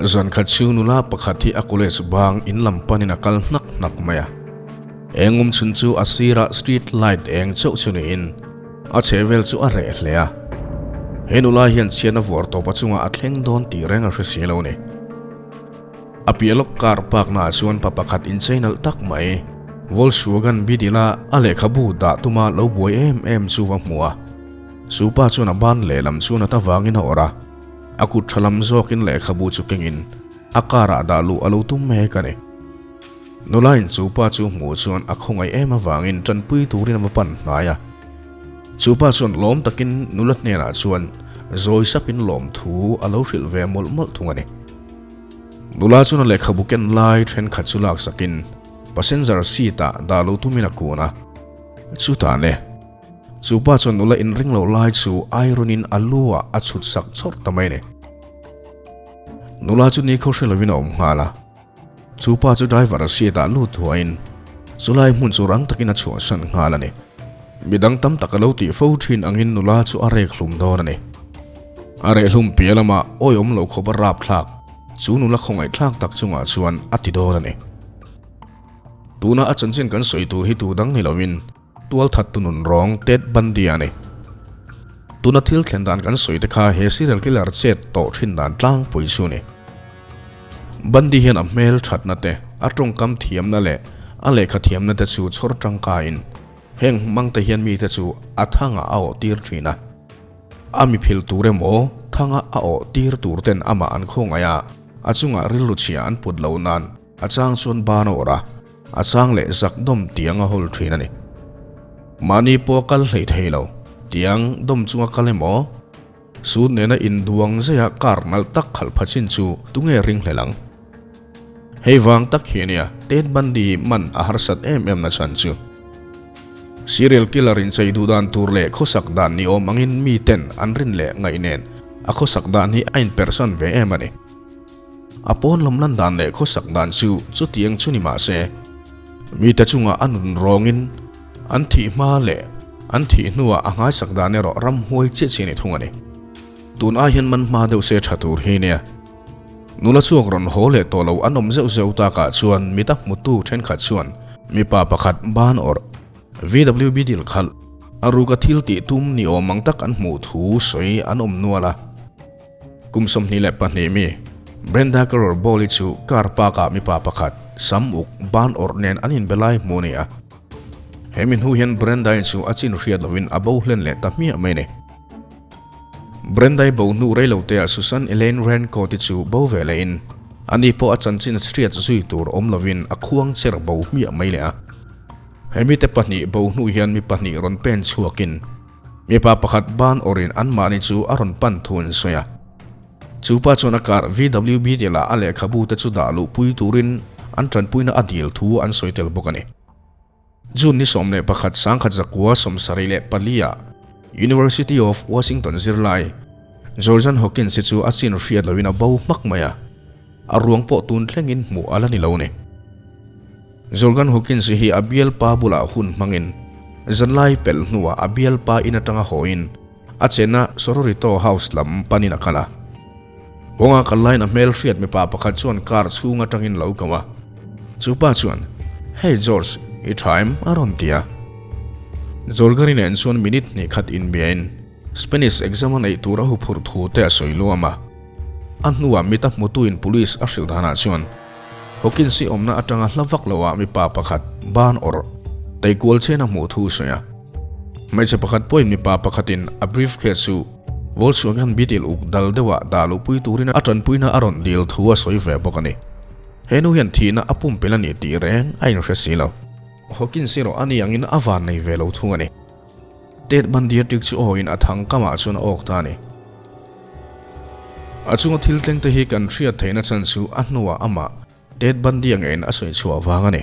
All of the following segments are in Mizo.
Zan khat chu nula pakhat hi a college bang in lam panin a kal hnak hnak mai a. Eng awm chhun chu a sirah street light eng chauh chu niin a chheh vel chu a reh hle a. He nula hian chhiatna vuar tawp a chungah a thleng dawn tih reng a hre si lo ni. A piah lawk car park naah chuan pa pakhat inchei nalh tak mai Volkswagen Beetle a a lehkhabu dah tuma lo buai em em chu va hmu a. Chu pa chuan a ban lehlam chu nat avangin a awrh a, a kut tha lam zawkin lehkhabu chu kengin a car ah dah luh a lo tum mek a ni. Nula in chu pa chu hmuh chuan a khawngaih em avangin tanpui turin a va pan hnai a. Chu pa chuan lawm takin nula hnenah chuan zawi sapin lawmthu a lo hrilh ve mawlh mawlh thung a ni. Nula chuan a lehkhabu ken lai thenkhat chu laksakin passenger seat ah dah lo tumin a kun a, chutah le. Chu pa chuan nula inring loh lai chu iron in a lu ah a chhut sak chawrh ta mai a ni. Nula chu ni khaw hre lovin a awm nghal a. Chu pa chu driver seat ah lut thuaiin chulai hmun chu rang takin a chhuahsan nghal a ni. Midang tam tak a lo tih fo thin angin nula chu a rek hlum dawn a ni. A reh hlum piah lamah awihawm lo khawp a rapthlak chu nula khawngaihthlak tak chungah chuan a ti dawn a ni. Tuna a chanchin kan sawi tur hi tu dang ni lovin Tualthat tu nun rawng Ted Bundy a ni. Tuna thil thlen dan kan sawi te kha he serial killer chet tawh thin dan tlangpui chu ni. Bundy hian a hmel thatna te, a tawngkam thiamna leh a lehkha thiamna te chu chhawr tangkaiin heng hmang te hian mite chu a thangah a awh tir thin a. A miphil tur emaw thanga a awh tir tur ten amah an khawngaih a, a chungah rilru chhia an put lo nan a chang chuan ban a awrh a. A chang leh zak dawm tiang a hawl thin a ni. Mahni pawh a kal hlei thei lo. Tiang dawm chunga kal emaw? Sut nena induang zeia car nalh tak khalh pha chin chu tunge ring hlel ang? Hei vang tak hi ania Ted Bundy man a harsat em em na chhan chu. Serial killer in chei duh dan tur leh khawsak dan ni awm angin mi ten an rin leh ngaih nen a khawsak dan hi a inpersan ve em a ni. A pawn lam lan dan leh khawsak dan chu chutiang chu ni mah se, mite chungah a nun rawngin an thih hma leh an thih hnuah a nghaisak dan erawh ramhuai chiah chiah a ni thung a ni. Tun ai hian man hma deuh se tha tur hi nia. Nula chhuak rawn haw leh tawh lo an awm zeuh zeuh takah chuan mita hmutu thenkhat chuan mipa pakhat ban awrh VWB dil khalh a ruka thil tih tum ni awm ang tak an hmuh thu sawi an awm nual a. Kum 22 mi, Brenda Carol Bowley chu car park-ah mipa pakhat, sam uk, ban awrh nen an inbe lai hmuh a ni a. He mi hnu hian Brenda-i chu a chin hriat lovin a bo hlen leh ta hmiah mai a ni. Brenda-i bo hnu rei lo teah Susan Elaine Rancourt-i chu bo ve lehin, ani pawh a chanchin hriat zui tur awm lovin a khuang cher bo hmiah mai leh a. He mite pahnih bo hnu hian mi pahnih rawn pen chhuakin, Mipa pakhat ban awrin anmahni chu a rawn pan thu an sawi a. Chu pa chuan a car VWB deal-ah a lehkhabu te chu dah luhpui turin an tanpuina a dil thu an sawi tel bawk a ni. June ni 11 1974 ah University of Washington zirlai Georgian Hawkins hi chu a chin hriat loin a bo hmak mai a, a ruang pawh tun thlengin hmuh a la ni lo a ni. Jorgan Hawkins hi a bialpa bulah hun hmangin zanlai pelh hnuah a bialpa in atanga hawiin a chenna Sororito House lam panin a kal a. Kawnga kal laiin a hmel hriat mipa pakhat chuan car chhung atangin lo ko a. Chu pa chuan, Hey George, i tha em? a rawn ti a. Jorgan-i nen chuan minute hnih khat inbiain Spanish exam a neih tur a huphurh thu te a sawi luam a. A hnuah mit a hmutuin police a hrilh danah chuan, Hawkins hi awmna atanga hla vak loh ah mipa pakhat ban awrh teikual chen a hmuh thu sawi a. Hmeichhe pakhat pawhin mipa pakhatin a briefcase chu Volkswagen Beetle uk dal deuhah dah luhpui turin a tanpuina a rawn dil thu a sawi ve bawk a ni. He nu hian thihna a pumpelh a ni tih reng a inhre si lo. Hawkins erawh a ni angin a van nei ve lo thung a ni. Ted Bundy a ṭik chu awiin a thang kamah chuan a awk ta a ni. A chunga thil tleng te hi kan hriat theihna chhan chu a hnuah amah Ted Bundy-a ngeiin a sawi chhuah vang a ni.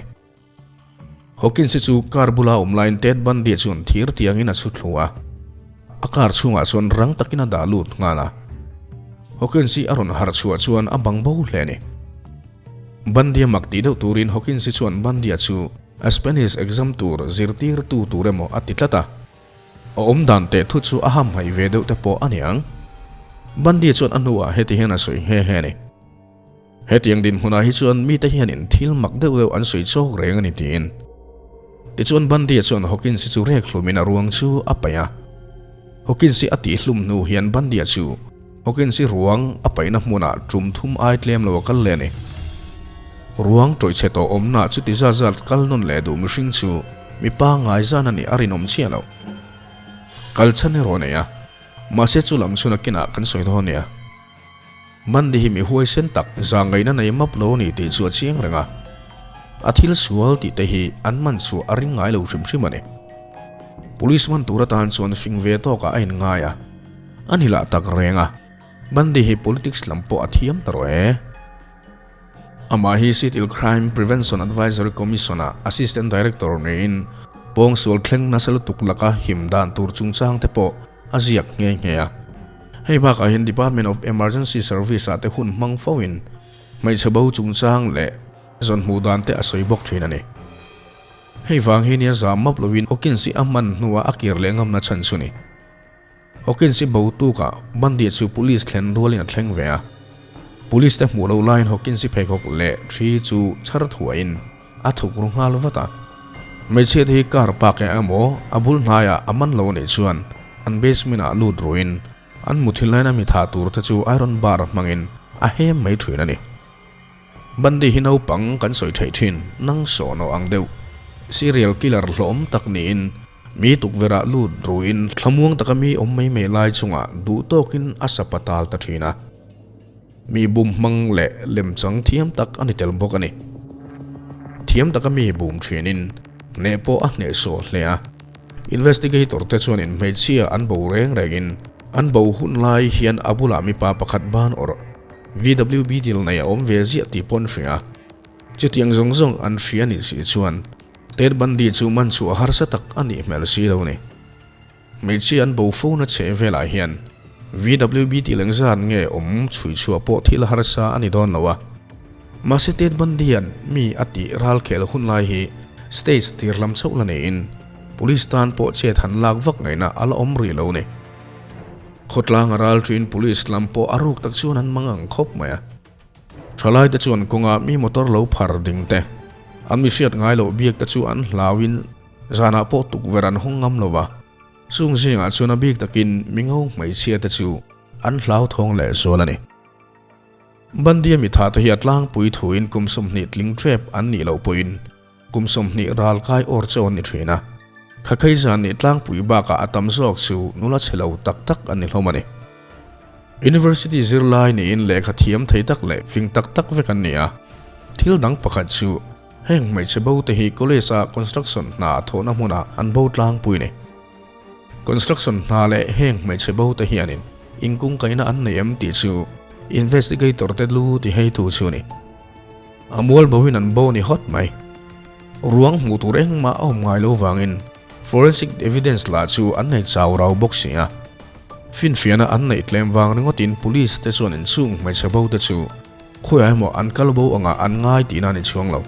Hawkins hi chu car bula awm laiin Ted Bundy-a chuan thir tiangin a chhu thlu a, a car chhungah chuan rang takin a dah lut nghal a. Hawkins hi a rawn harh chhuah chuan a bang bo hle a ni. Bundy-a mak tih deuh turin Hawkins hi chuan Bundy-a chu a Spanish exam tur zirtirtu tur emaw a ti tlat a. A awm dan teh thu chu a hamhaih ve deuh te pawh a ni ang. Bundy chuan a hnuah heti hian a sawi nghe nghe a ni. Hetiang dinhmunah hi chuan mite hianin thil mak deuh deuh an sawi chawk reng a ni tiin. Tichuan Bundy-a chuan Hawkins-i chu rek hlumin a ruang chu a paih a. Hawkins-i a tih hlum hnu hian Bundy-a chu Hawkins-i ruang a paihna hmunah tum thum ai tlem lo a kal leh a ni. Ruang tawih chhe tawh awmna chuti zat zat kal nawn leh duh mihring chu mi pangngai zan a nih a rinawm chiah lo. Kal chhan erawh a nei a, mahse chu lam chu nakinah kan sawi dawn nia. Bundy hi mi huaisen tak zahngaihna nei map lo a ni tih chu a chiang reng a, a thil sual tih te hi an man chhuah a ring ngai lo hrim hrim a ni. Police man tur atan chuan fing ve tawkah a inngai a, a ni lah tak reng a, Bundy hi politics lam pawh a thiam ta rawh e. Amah hi Seattle Crime Prevention Advisory Commission-a Assistant Director niin pawngsual thleng nasa lutuk laka him dan tur chungchang te pawh a ziak nghe nghe a. Hei bakah hian Department of Emergency Service-ah te hun hmang foin hmeichhe bo chungchang leh zawn hmuh dan te a sawi bawk thin a ni. Hei vang hi nia zam map loin Hawkins hi a hman hnuah a kir leh ngamna chhan chu ni. Hawkins hi bo tukah Bundy chu police thlen rualin a thleng ve a. Police te hmuh loh laiin Hawkins hi pheikhawk leh thi chu chhar thuahin a thuk ru nghal vat a. Hmeichhia te hi car park ah emaw a bul hnaiah a man lo anih chuan an basement ah lut ruin an muthilh lain a mi thah tur te chu iron bar hmangin a hem mai thin a ni. Bundy hi naupang kan sawi theih thin nang sawhnaw ang deuh serial killer hlawm tak niin Mi tukverh ah lut ruin thlamuang taka mi awm mai mai lai chungah duh tawkin a sapa tal ta thin a. Mi bum hmang leh lemchang thiam tak a ni tel bawk a ni. Thiam taka mi bum thinin hneh pawh a hnehsawh hle a. Investigator te chuanin hmeichhia an bo reng rengin an bo hun lai hian a bulah mipa pakhat ban awrh VWB dil nei a awm ve ziah tih pawh an hria. Chutiang zawng zawng an hria nih si chuan Ted Bundy chu man chhuah harsa tak a nih hmel si lo ni. Hmeichhia an bo fo na chhe velah hian VWB tih leng zat nge awm chhui chhuah pawh thil harsa a ni dawn lo a. Mahse Ted Bundy-a'n mi a tih ral khel hun lai hi stage tir lam chauh la niin police tan pawh chet han lak vak ngaihna a la awm rih lo ni. Khawtlang a ral ṭuin police lam pawh a ruk tak chuan an mang ang khawp mai a. Thalaite chuan kawnga mi motor lo phar ding te, an mi hriat ngai loh biak te chu an hlauin zanah pawh tukverh an hawng ngam lo va, chung zingah chuan a bik takin mi ngo hmeichhia te chu an hlauthawng leh zual a ni. Bandia mitha te hi a tlangpui thuin kum 20 tling ṭep an nih loh pawhin kum 20 ral kai awr chauh an ni ṭhin a, Khakhei zan nih tlangpui bakah a tam zawk chu nula chhe lo tak tak an ni hlawm a ni. University zirlai niin lehkha thiam thei tak leh fing tak tak vek an ni a. Thil dang pakhat chu heng hmeichhe bo te hi college a construction hna thawhna hmunah an bo tlangpui a ni. Construction hna leh heng hmeichhe bo te hianin inkungkaihna an nei em tih chu investigator te lu ti hei tu chu a ni. A mual boin an bo ni hawt mai. Ruang hmuh tur engmah a awm ngai lo vangin forensic evidence lah chu an nei chau rau bawk si a. Finfiahna an neih tlem vang ringawtin police te chuan inchhung hmeichhe bo te chu khawiah emaw an kal bo angah an ngai tihna a ni chhuang lo.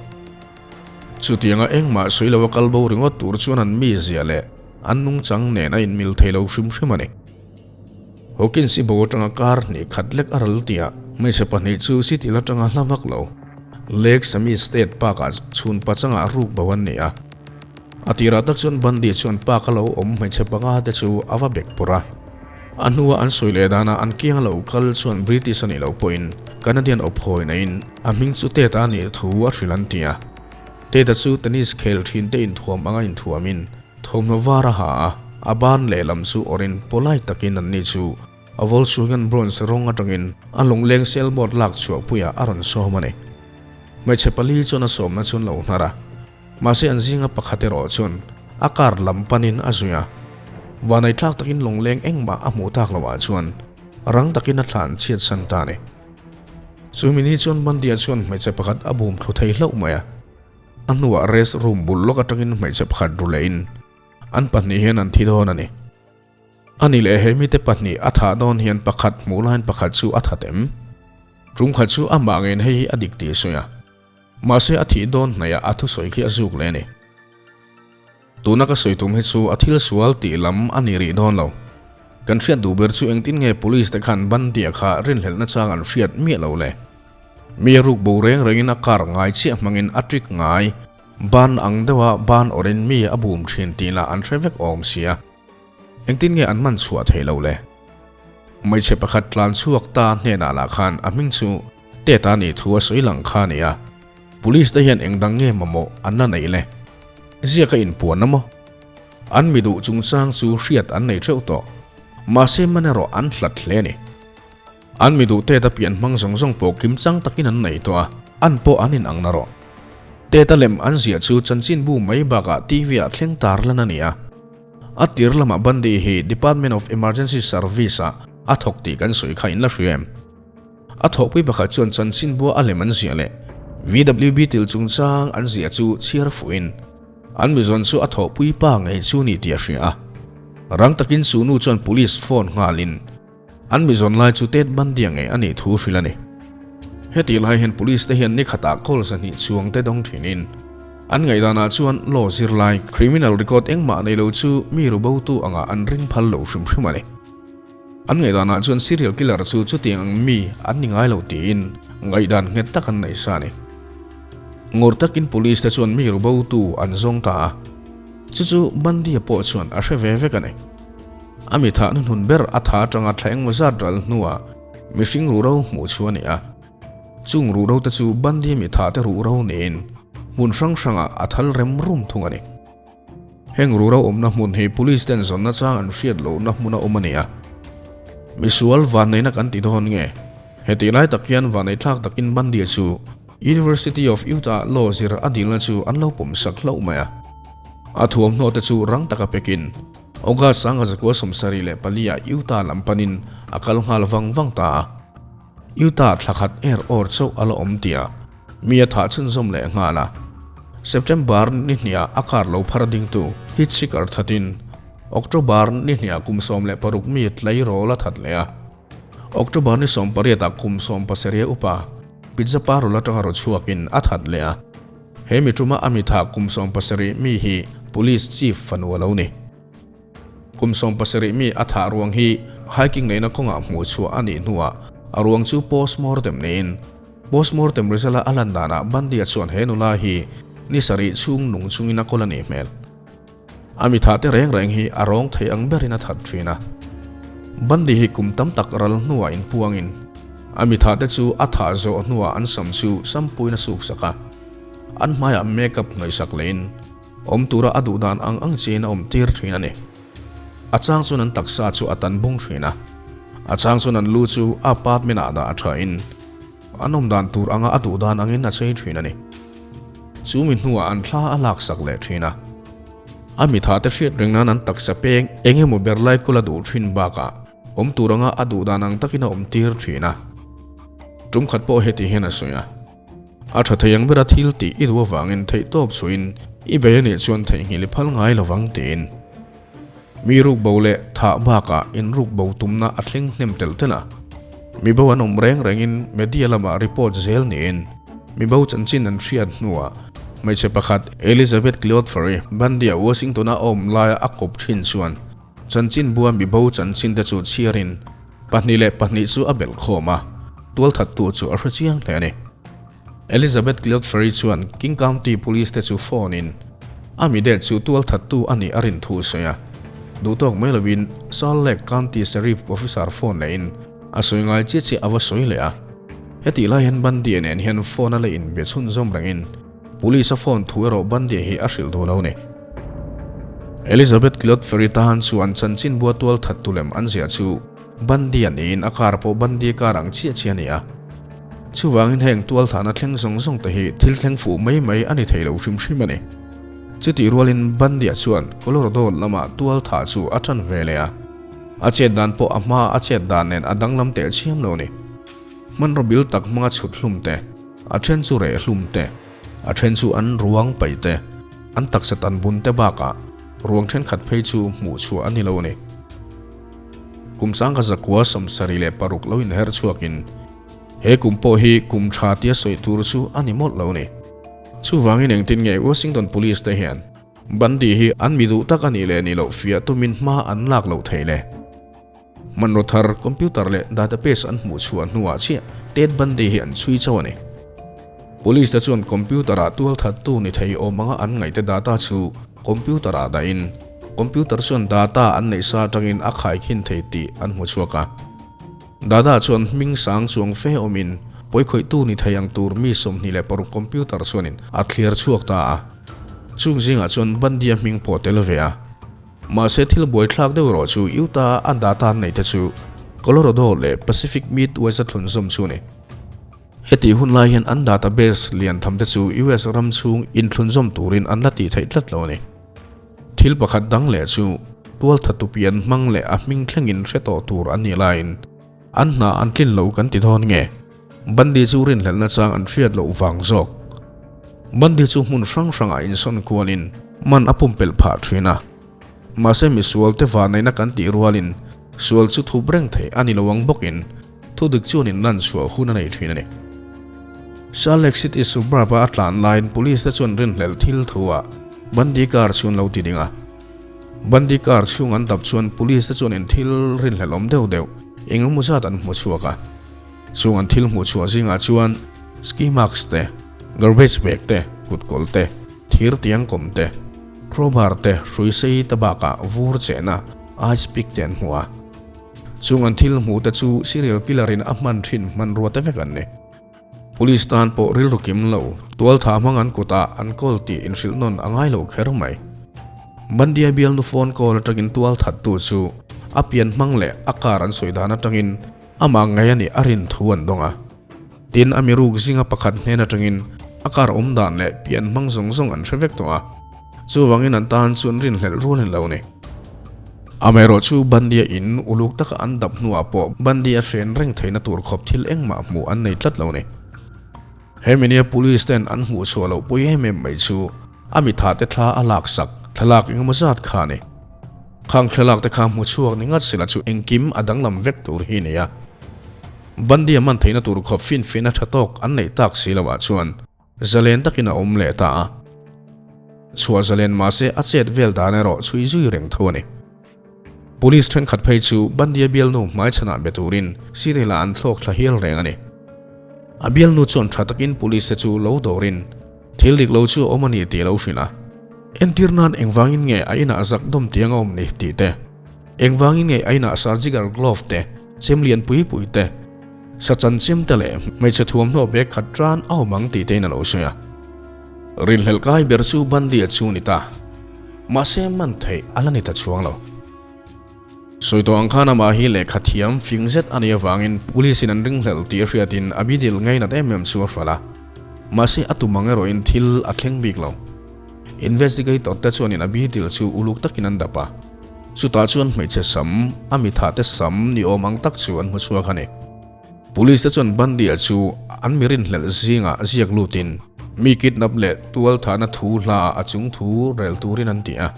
Chutianga engmah sawi lo a kal bo ringawt tur chuan an mizia leh an nungchang nen a inmil thei lo hrim hrim a ni. Hawkins i bo atanga kar hnih khat lek a ral tia hmeichhe pahnih chu city la tanga hla vak lo. Lake Sami State Park ah chhun pachangah ruk bo an ni a. A tirah tak chuan Bundy chuan park a lo awm hmeichhe panga te chu a va bek pawrh a. A hnua an sawi leh danah an kiang a lo kal chuan British a nih loh pawhin Canadian awphawi naiin a hming chu Ted-a a nih thu a hrilh an ti a. Ted-a chu tennis khel thin te inthuam anga inthuamin Thawmhnaw var a ha a, a ban lehlam chu awrhin polite takin anni chu a Volkswagen Bronze rawng atangin a lungleng sailboat lak chhuahpuiah a rawn sawm a ni. Hmeichhe pali chuan a sawmna chu an lo hnar a, mahse an zinga pakhat erawh chuan a car lam panin a zui a. Vanaitlak takin lungleng engmah a hmuh tak loah chuan rang takin a thlan chhiatsan ta a ni. Chumi ni chuan Bandia chuan hmeichhe pakhat a bum thlu thei hlauh mai a. A hnuah rest room bul lawk atangin hmeichhe pakhat ru lehin an pahnih hian an thi dawn a ni. Ani leh he mite pahnih a thah dawn hian pakhat hmuh laiin pakhat chu a that em? Tum khat chu amah ngeiin hei hi a dik tih a sawi a, mahse a thih dawn hnaihah a thusawi khi a zuk leh a ni. Tuna ka sawi tum hi chu a thil sual tih lam a ni rih dawn lo. Kan hriat duh ber chu engtin nge police te khan Bandia kha rinhlelhna chang an hriat miah lo le? Mi a ruk bo reng rengin a car ngai chiah hmangin a trick ngai. Ban ang deuha ban awrhin mi a bum thin tih lah an hre vek awm sia. Engtin nge an man chhuah theih lo le? Hmeichhe pakhat tlan chhuak ta hnenah lah khan a hming chu Tet a nih thu a sawi lang kha a ni a. Police te hian eng dang nge mamawh an la neih le? Ziak a inpuan a maw? An mi duh chungchang chu hriat an nei theuh tawh. Mahse man erawh an hlat hle a ni. An mi duh Tet a pian hmang zawng zawng pawh kim chang takin an nei tawh a, an pawh an inang na rawh. Tet a lem an ziah chu chanchinbu mai bakah TV ah thleng tar lan a ni a. A tir lamah Bundy hi Department of Emergency Service ah a thawk tih kan sawi kha in la hria em? A thawhpui pakhat chuan chanchinbua a lem an ziah leh VW Beetle chungchang an ziah chu chhiar fuhin an mizawn chu a thawhpui pa ngei chu ni tih a hria a. Rang takin chu nu chuan police phone nghalin an mizawn lai chu Ted Bundy-a ngei a nih thu hrilh a ni. Hetih lai hian police te hian nikhatah call 200 chuang te dawng thinin an ngaihdanah chuan law zirlai criminal record engmah nei lo chu mi rubotu angah an ring phal lo hrim hrim a ni. An ngaihdanah chuan serial killer chu chutiang ang mi an ni ngai lo tiin ngaihdan nghet tak an nei sa a ni. Ngur takin police te chuan mi rubotu an zawng ta a, chu chu Bundy-a pawh chuan a hre ve vek a ni. A mi thah hnuhnun ber a tha atanga thla engmaw zat ral hnuah mihring ruhro hmuh chu a ni a. Chung ruhro te chu Bundy mi thah te ruhro niin hmun hrang hrangah a thal rem rum thung a ni. Heng ruhro awmna hmun hi police ten zawnna chang an hriat lohna hmuna awm a ni a. Misual vanneihna kan ti dawn nge? Hetih lai tak hian vanneihthlak takin Bundy chu University of Utah law zir a dilna chu an lo pawmsak hlauh mai a. A thuamhnaw te chu rang taka pekin August sanga zakua 74 ah Utah lam panin a kal nghal vang vang ta a. Utah thla khat er awr chauh a la awm tia mi a thah chhunzawm leh nghal a. September ni hniah a car lo phar dingtu Hitchhiker thatin October ni hniah kum 16 mi tleirawl a that leh a. October ni 18 ah kum 17 upa Pizza Parul atanga raw chhuakin a that leh a. He mi tuma a mi thah kum 17 mi hi Police Chief fanu a lo ni. Kum 17 mi a thah ruang hi hiking neihna kawngah hmuh chhuah a nih hnuah a ruang chu postmortem niin postmortem result a lan danah Bundy-a chuan he nula hi ni sarih chhung nung chungin a kawl a nih hmel. A mi thah te reng reng hi a rawng thei ang berin a that thin a. Bundy hi kum tam tak ral hnuah inpuangin a mi thah te chu a thah zawh hnuah an sam chu sampuiin a suksak a. An hmaiah makeup hnawihsak lehin awm tura a duh dan ang ang chiin a awm tir thin a ni. A chang chuan an taksa chu a tan bung thin a. A chang chuan an lu chu a apartment ah dah a thain an awm dan tur anga a duh dan angin a chei thin a ni. Chu mi hnuah an thla a laksak leh thin a. A mi thah te hriat reng nan an taksa peng eng emaw ber lai kawl a duh thin bakah awm tur anga a duh dan ang takin a awm tir thin a. Tum khat pawh heti hian a sawi a. A tha thei ang bera thil tih i duh avangin theihtawp chhuin i bei a nih chuan theihnghilh i phal ngai lovang tiin. Mi ruk bo leh thah bakah in ruk bo tumna a thleng hnem telh telh a. Mi bo an awm reng rengin media lamah report zel niin mi bo chanchin an hriat hnuah hmeichhe pakhat Elizabeth Cleotfery Bundy-a Washington-a a awm laia a kawp thin chuan chanchin bua mi bo chanchin te chu chhiarin 2 + 2 chu a belh khawm a, tualthattu chu a hre chiang hle a ni. Elizabeth Cleotfery chuan King County Police te chu phone in a mi det chu tualthattu a nih a rin thu a sawi a. Duhtawk mai lovin Salt Lake County Sheriff Officer phone lehin a sawi ngai chiah chiah a va sawi leh a. Hetih lai hian Bundy-a nen hian phone a la inbe chhunzawm rengin Police a phone thu erawh Bundy-a hi a hrilh duh lo ni. Elizabeth Cleotfery tan chuan chanchinbua tualthattu lem an ziah chu Bundy-a niin a car pawh Bundy car ang chiah chiah a ni a. Chuvangin heng tualthahna thleng zawng zawng te hi thil thleng fuh mai mai a ni thei lo hrim hrim a ni. Chutih rualin Bundy-a chuan Colorado lamah tualthah chu a tan ve leh a. A chet dan pawh a hma a chet dan nen a danglam teh chiam lo a ni. Hmanraw bil tak hmanga chhut hlum te, a then chu reh hlum te, a then chu an ruang paih te, an taksa tan bun te bakah ruang thenkhat phei chu hmuh chhuah a ni lo a ni. Kum 1976 lo inher chhuakin he kum pawh hi kum tha tia sawi tur chu a ni mawlh lo a ni. Chuvangin engtin nge Washington Police te hian Bundy hi an mi duh tak a nih leh nih loh fiah tumin hma an lak loh thei le? Hmanraw thar, computer leh database an hmuh chhuah hnuah chiah Ted Bundy hi an chhui chauh a ni. Police te chuan computer ah tualthattu ni thei awm anga an ngaihte data chu computer ah dahin computer chuan data an neih sa atangin a khaikhin thei tih an hmu chhuak a. Data chuan hming sang chuang fe awmin pawikhawihtu ni thei ang tur mi 26 computer chuanin a thliar chhuak ta a. Chung zingah chuan Bandia hming pawh tel ve a. Mahse thil buaithlak deuh erawh chu Utah a data an neih te chu Colorado leh Pacific Midwest a thlunzawm chu a ni. Hetih hun lai hian an database lian tham te chu US ram chhung inthlunzawm turin an la tih theih tlat lo a ni. Thil pakhat dang leh chu tualtha tupian hmang leh a hming thlengin hre tawh tur an nih laiin an hna an tlin lo kan ti dawn nge? Bundy chu rinhlelhna chang an hriat loh vang zawk. Bundy chu hmun hrang hrangah insawn kualin man a pumpelh phah thin a. Mahse misual te vanneihna kan tih rualin sual chu thup reng theih a ni lo ang bawkin thudik chuan inlan chhuah hun a nei thin a ni. Salt Lake City suburb-a a tlan laiin police te chuan rinhlelh thil thu-ah Bundy car chu an lo ti ding a. Bundy car chhung an dap chuan police te chuan in thil rinhlelh awm deuh deuh eng emaw zat an hmu chhuak a. Chung an thil hmuh chhuah zingah chuan ski mask te, garbage bag te, kutkawl te, thir tiang kawm te, crowbar te, hrui sei te bakah vur chehna ice pick te an hmu a. Chung an thil hmuh te chu serial killer in a hman thin hmanrua te vek an ni. Police tan pawh rilru kim lo, tualtha hmang an kutah an kawl tih inhrilh nawn a ngai lo kher mai. Bandia bialnu phone call atangin tualthattu chu a pian hmang leh a car an sawi dan atangin Amah ngai a nih a rin thu an dawng a. Tin, a miruk zinga pakhat hnen atangin a kar awm dan leh pian hmang zawng zawng an hre vek tawh a. Chuvangin an tan chuan rinhlelh rual in lo ni. Amaherawh chu Bandia in uluk taka an dap hnuah pawh Bandia hren reng theihna tur khawp thil engmah hmuh an nei tlat lo ni. He minia police ten an hmuh chhuah loh pui em em mai chu a mitha te thla a lak sak thlalak engemaw zat kha a ni. Khang thlalak te kha hmu chhuak ni ngat sila chu engkim a danglam vek tur hi a ni a. Bandia man theihna tur khawp finfiahna tha tawk an neih tak si loah chuan zalen takin a awm leh ta a. Chhuah zalen mahse a chet vel dan erawh chhui zui reng tho a ni. Police thenkhat phei chu Bandia bialnu hmaichhanah be turin Cyril-a an thlawk thla hial reng a ni. A bialnu chuan tha takin police te chu lo dawrin thil dik lo chu a awm a ni tih a lo hrilh a. Entir nan engvangin nge a inah zak dawm tiang a awm ni tih te, engvangin nge a inah surgical glove te, chem lian pui pui te, sachan chem te leh hmeichhe thuamhnaw bag khat tan a awm ang tih tein a lo sawi a. Rinhlelh kai ber chu Bandia chu a ni ta. Mahse man theih a la ni ta chuang lo. Sawi tawh ang khan amah hi lehkha thiam fing zet a nih avangin police in an ringhlelh tih a hriatin a bidil ngainat em em chu a hralh a. Mahse a tum ang erawhin thil a thleng bik lo. Investigator te chuanin a bidil chu uluk takin an dap a. Chutah chuan hmeichhe sam, a mitha te sam ni awm ang tak chu an hmu chhuak a ni. Police te chuan Bandia chu an mi rinhlelh zingah ziak lutin mi kidnap leh tualthahna thu hlaah a chung thu rel turin an ti a.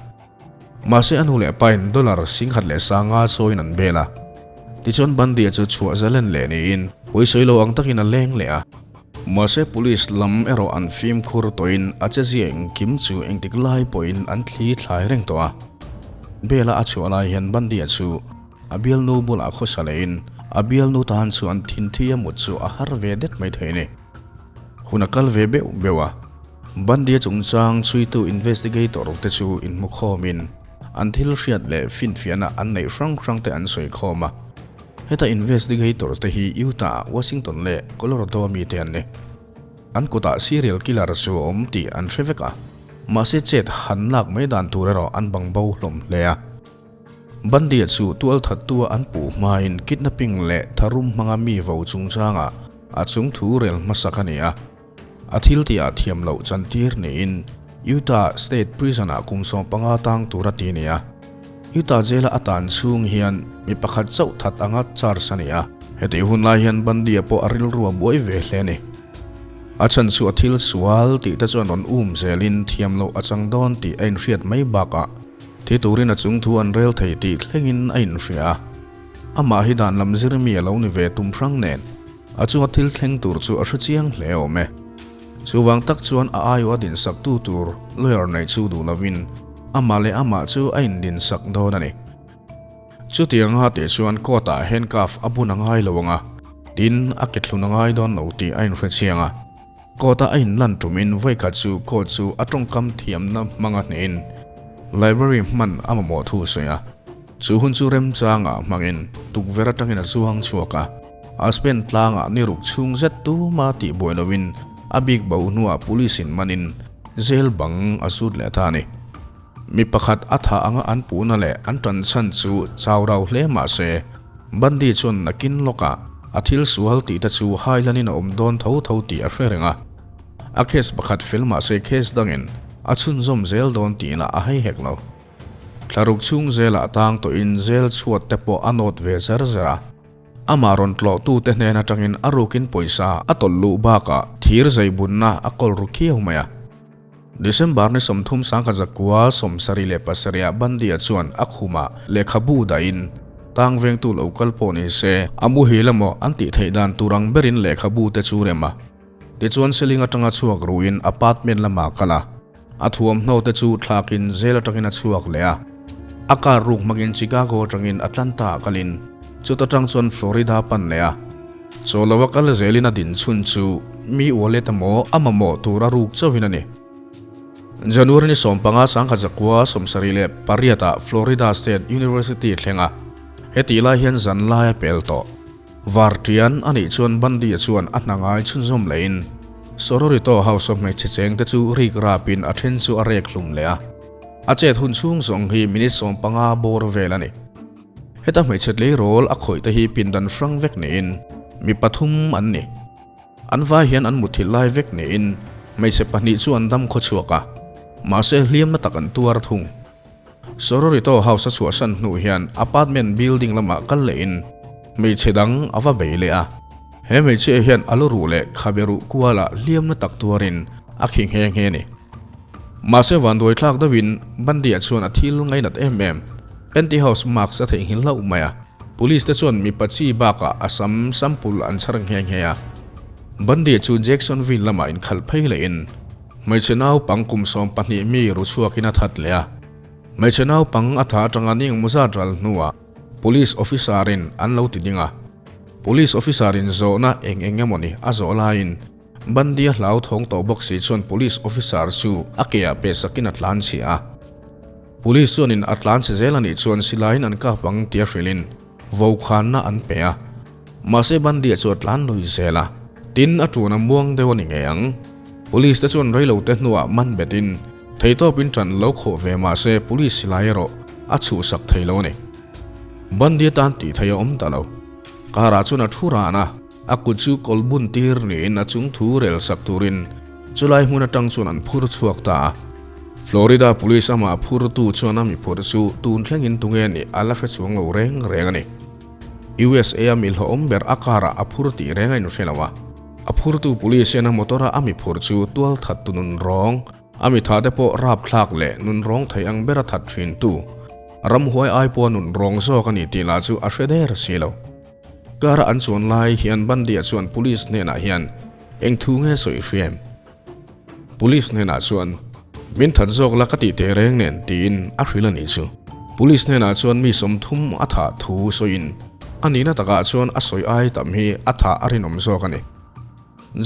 Mahse a nu leh pain dollar 10,500 chawiin an bel a. Tichuan Bandia chu chhuah zalen leh niin pawisawi lo ang takin a leng leh a. Mahse police lam erawh an fimkhur tawhin a chezia engkim chu engtik lai pawhin an thli thlai reng tawh a. Bela a chhuah lai hian Bandia chu A bialnu bulah khawsa lehin a bialnu tan chuan thinthi a mut chu a har ve det mai thei a ni. Hun a kal ve beuh beuh a, Bandia chungchang chhuitu investigator te chu inhmu khawmin an thil hriat leh finfiahna an neih hrang hrang te an sawi khawm a. Heta investigator te hi Utah, Washington leh Colorado mi te an ni. An kutah serial killer chu a awm tih an hre vek a, mahse chet han lak mai dan tur erawh an bangbo hlawm hle a. Bandia chu tualthattua an puh hmain kidnapping leh tharum hmanga mi vo chungchangah a chung thu rel hmasak a ni a. A thil tihah thiam loh chantir niin Utah State Prison-ah kum 15 tang tur a ti a ni a. Utah jail-a a tan chhung hian mi pakhat chauh that anga charge a ni a. Hetih hun lai hian Bandia pawh a rilru a buai ve hle a ni. A chhan chu a thil sual tih te chuan rawn um zelin thiam loh a chang dawn tih a inhriat mai bakah Thi turin a chung thu an rel thei tih thlengin a inhria a. Amah hi dan lam zir mi a lo ni ve tum hrang nen, a chunga thil thleng tur chu a hre chiang hle awm e. Chuvang tak chuan a aiawh a dinsaktu tur lawyer neih chu duh lovin amah leh amah chu a indinsak dawn a ni. Chutianga tih chuan court-ah handcuff a bun a ngai lo ang a, tin a ke thlun a ngai dawn lo tih a inhre chiang a. Court-a a inlan tumin vawikhat chu court chu a tawngkam thiamna hmanga hnehin library hman a mamawh thu a sawi a. Chu hun chu remchangah hmangin tukverh atangin a zuang chhuak a, Aspen tlangah ni ruk chhung zet tuma tihbuai lovin a bik bo hnuah police in manin jail bang a zut leh ta a ni. Mi pakhat a thah anga an puhna leh an tan chhan chu chau rau hle mah se, Bundy chuan nakin lawkah a thil sual tih te chu hailanin a awm dawn tho tho tih a hre reng a. A case pakhat fel mah se case dangin a chhunzawm zel dawn tihna a hei hek lo. Thlaruk chhung zelah tang tawhin zel chhuat te pawh a nawt ve zer zer a. Amah rawn tlawhtute hnen atangin a rukin pawisa a tawlh luh bakah thir zeibunna a kawl ru khiau mai a. December ni 30 sangkhat zakua 77 ah Bandia chuan a khumah lehkhabu dahin tang vengtu lo kal pawh ni se a muhil emaw an tih theih dan tur ang berin lehkhabu te chu rem a. Tichuan ceiling atanga chhuak ruin apartment lamah a kal a. A thuamhnaw te chu thlakin zel atangin a chhuak leh a. A car ruk hmangin Chicago atangin Atlanta ah kalin chuta tang chuan Florida pan leh a. Chaw lo a kal zelin a din chhun chu mi wallet emaw a mamawh tur a ruk chauhin a ni. January ni 15 sangkhat zakua 78 ah Florida State University thleng a. Hetih lai hian zan lai a pel tawh. Vartian a nih chuan Bundy-a chuan a hna ngai chhunzawm lehin Sororito House of hmeichhe chengte chu rik rapin a then chu a rek hlum leh a. A chet hun chhung zawng hi minute 15 bawr vel a ni. Heta hmeichhe tleirawl a khawih te hi pindan hrang vek niin mi pathum an ni. An vai hian an muthilh lai vek niin hmeichhe pahnih chu an dam khawchhuak a, mahse hliamna tak an tuar thung. Sororito House a chhuahsan hnu hian apartment building lamah kal lehin hmeichhe dang a va bei leh a. He hmeichhia hian a lu ruh leh khabe ruh kualah hliamna tak tuarin a khi nghe nghe a ni. Mahse vanduai thlak deuhin Bundy-a chuan a thil ngainat em em, pantyhose mask a theihnghilh hlauh mai a. Police te chuan mipa chi bakah a sam sample an chhar nghe nghe a. Bundy-a chu Jacksonville lamah inkhalh phei lehin Hmeichhe naupang kum 12 mi ru chhuakin a that leh a. Hmeichhe naupang a tha atanga ni engmaw zat ral hnuah Police officer in an lo ti ding a. Police officer in zawhna eng eng emaw ni a zawh laiin Bundy a hlauthawng tawh bawk si chuan Police officer chu a ke ah pesakin a tlan chhia a. Police chuanin a tlan chhe zel a nih chuan silaiin an kap ang tia hrilhin vokhanna an pe a. Mahse Bundy-a chu a tlan lui zel a, tin a tuna muang deuh a ni ngei ang. Police te chuan reilo te hnuah man betin theitawpin ṭan lo khawh ve mahse police silai erawh a chhuhsak thei lo a ni. Bundy-a tan tih theih a awm ta lo. Car-ah chuan a thu ran a, a kut chu kawl bun tir niin a chung thu rel sak turin chulai hmun atang chuan an phur chhuak ta a. Florida police amah phurtu chuan a mi phurh chu tun thlengin tunge nih a la hre chuang lo reng reng a ni. USA a mi hlawhawm ber a car ah a phur tih reng a inhre lo a. A phurtu police hian a motor a a mi phur chu tual that tu nun rawng, a mi tha te pawh rapthlak leh nun rawng thei ang ber a that thin tu, ramhuai ai pawha nun rawng zawk a ni tih lah chu a hre der si lo. Car a an chuan lai hian Bundy-a chuan police hnenah hian eng thu nge sawi hriam? Police hnenah chuan, Min that zawk la ka tih teh reng nen, tiin a hrilh a nih chu. Police hnenah chuan mi 30 a thah thu sawiin a nihna takah chuan a sawi ai tam hi a thah a rinawm zawk a ni.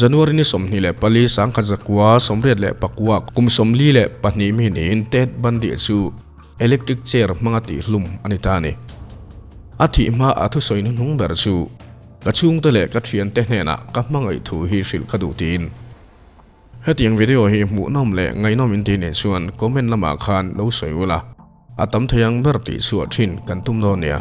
January ni 24 1989 kum 42 mi niin Ted Bundy chu electric chair hmanga tihhlum a ni ta a ni. A thih hma a thusawi hnuhnung ber chu, Ka chhungte leh ka thiante hnenah ka hmangaih thu hi hrilh ka duh tiin. Hetiang video hi hmuhnawm leh ngaihnawm in tih nen chuan comment lamah khan lo sawi ula, a tam thei ang ber tih chhuah thin kan tum dawn nia.